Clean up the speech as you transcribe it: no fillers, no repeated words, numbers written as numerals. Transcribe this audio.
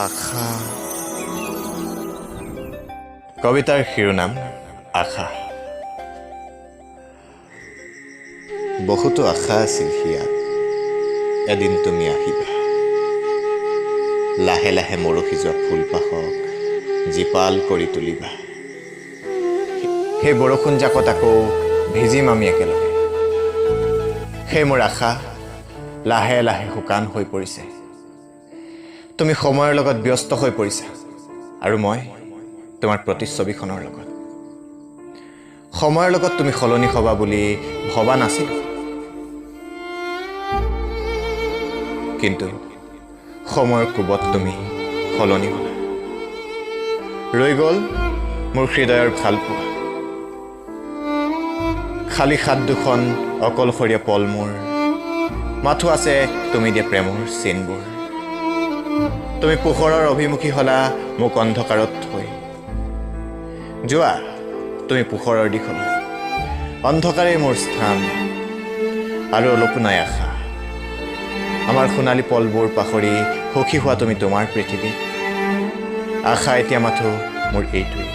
আশা। কবিতাৰ শিৰোনাম আশা। বহুতো আশা আছিল হিয়াত, এদিন তুমি আহিবা, লাহে লাহে মৰহি যোৱা ফুলপাহক জীপাল কৰি তুলিবা। সেই বৰষুণ জাকত আকৌ ভিজিম আমি একেলগে। সেই মোৰ আশা লাহে লাহে শুকান হৈ পৰিছে। তুমি সময়ৰ লগত ব্যস্ত হৈ পৰিছা আৰু মই তোমাৰ প্ৰতিচ্ছবিখনৰ লগত। সময়ৰ লগত তুমি সলনি হ'বা বুলি ভবা নাছিলোঁ, কিন্তু সময়ৰ কোবত তুমি সলনি হ'লা। ৰৈ গ'ল মোৰ হৃদয়ৰ ভালপোৱা, খালী হাত দুখন, অকলশৰীয়া পল মোৰ। মাথো আছে তুমি দিয়া প্ৰেমৰ চিনবোৰ। তুমি পোহৰৰ অভিমুখী হ'লা, মোক অন্ধকাৰত থৈ যোৱা। তুমি পোহৰৰ দিশলৈ, অন্ধকাৰেই মোৰ স্থান আৰু অলপো নাই আশা। আমাৰ সোণালী পলবোৰ পাহৰি সুখী হোৱা তুমি তোমাৰ পৃথিৱীত। আশা এতিয়া মাথো মোৰ এইটোৱেই।